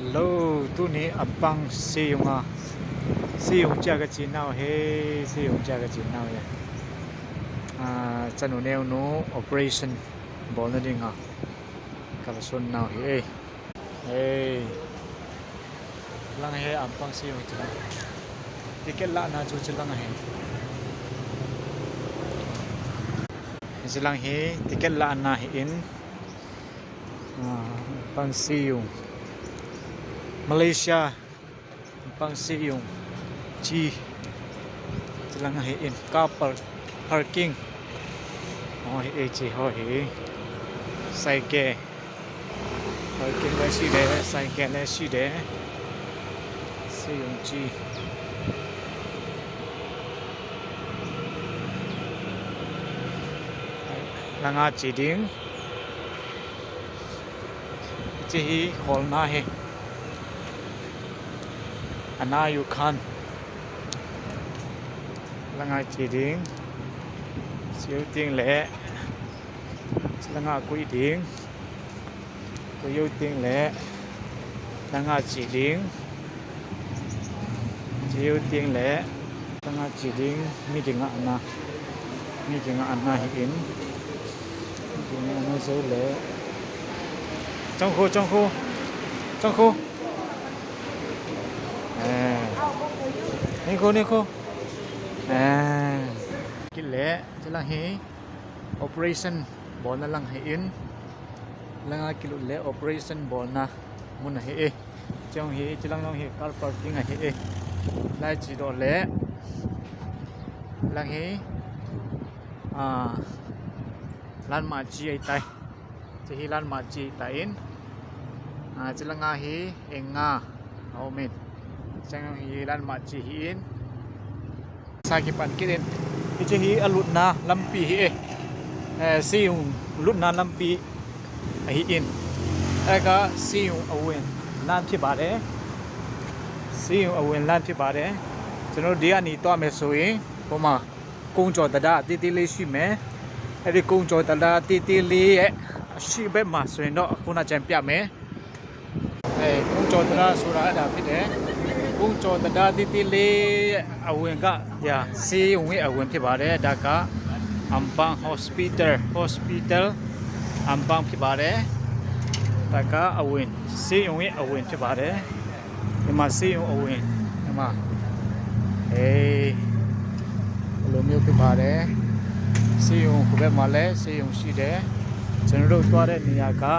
Hello, tuni Ampang Seiung a. Seiung ເຈົ້າກະຈີນເນົາເຮ, Seiung ເຈົ້າກະຈີນເນົາເຮ. ອາ ຈະໜູແນວໜູ operation ບອນນະດິງອາ ກາລະຊົນເນົາເຮ. ເອີ ລາງເຮ Ampang Seiung ຈີນເນົາ. ຕິເກັດລະນາຈູຈີລາງເຮ. ຈີລາງເຮ ຕິເກັດລະນາເຮອິນ. ອາ Ampang Seiung, Malaysia, Ampang Seiung, G, ຈະລາງເຮອິນ car park, parking. ໂອເຄ ໂອເຄ ໄຊແກ parking ໄວ້ຊິເດ ໄຊແກ ແລະ ຊິເດ Seiung G. ລາງອາຈີດິງ ເຈຮີໂຄລນາເຮ ອານາຢູຄານ ລາງອາຈີດິງ ຊິວຕິງແລ ລາງອາກຸຍດິງ ກຸຍຢູຕິງແລ ລາງອາຈີດິງ ຈີວຕິງແລ ລາງອາຈີດິງ ມີດິງອານາ ມີດິງອານາເຮອິນ ມີດິງອານາໂຊເລ ຈອງໂຄ ຈອງໂຄ ຈອງໂຄ ເອີ ນີ້ໂຄ ນີ້ໂຄ ເອີ ກິນແລ ຈະລາງເຮ operation ບອນນະລັງເຮອິນ ລາງອາກິລຸແລ operation ບອນນະມຸນນະເຮເອ ຈອງເຮ ຈະລາງນ້ອງເຮ car parking ອາເຮເອ ລາຍຈີໂດແລ ລາງເຮ ອາ ລານມາຈີໄອໄຕ ຈະເຮລານມາຈີໄຕອິນ ອາ ຈະລາງອາເຮເອງງາ ໂອເມນ ຈະເຮລານມາຈີເຮອິນ ສາກິປັນກິເອນ ເຈຮີອະລຸນນາລຳປີເຮເອ ເອີ ຊີຢູລຸນນາລຳປີເຮອິນ ເອກາ ຊີຢູອາເວນ ລານທິບາເດ ຊີຢູອາເວນ ລານທິບາເດ ຈະໂນດຽນີໂຕເມໂຊເອ ໂປມາ ကုງຈໍຕະດາ ຕີຕີລີຊີເມ ເອດີ ກຸງຈໍຕະດາ ຕີຕີລີເອ ຊີເບມາ ສວຍເນາະ ຄຸນນາແຈມປຽເມ ເອີ ກຸງຈໍຕະດາ ສຸຣາດາພິເດ ກຸງຈໍຕະດາ ຕີຕີລີ ອາເວນກະ ຍາ ຊີອຸງວິ ອາເວນທິບາເດ ດາກາ ອຳປັງ ຮອສປີເຕີ ຮອສປີເຕີ ອຳປັງພິບາເດ ດາກາ ອາເວນ ຊີອຸງວິ ອາເວນທິບາເດ ເອມາ ຊີອຸງ ອາເວນ ເອມາ ເອ ໂລມິວພິບາເດ ຊີອຸງ ຄຸເບມາເລ ຊີອຸງ ຊີເດ ເຊນໂຣຕົວເດ ນິຍາກາ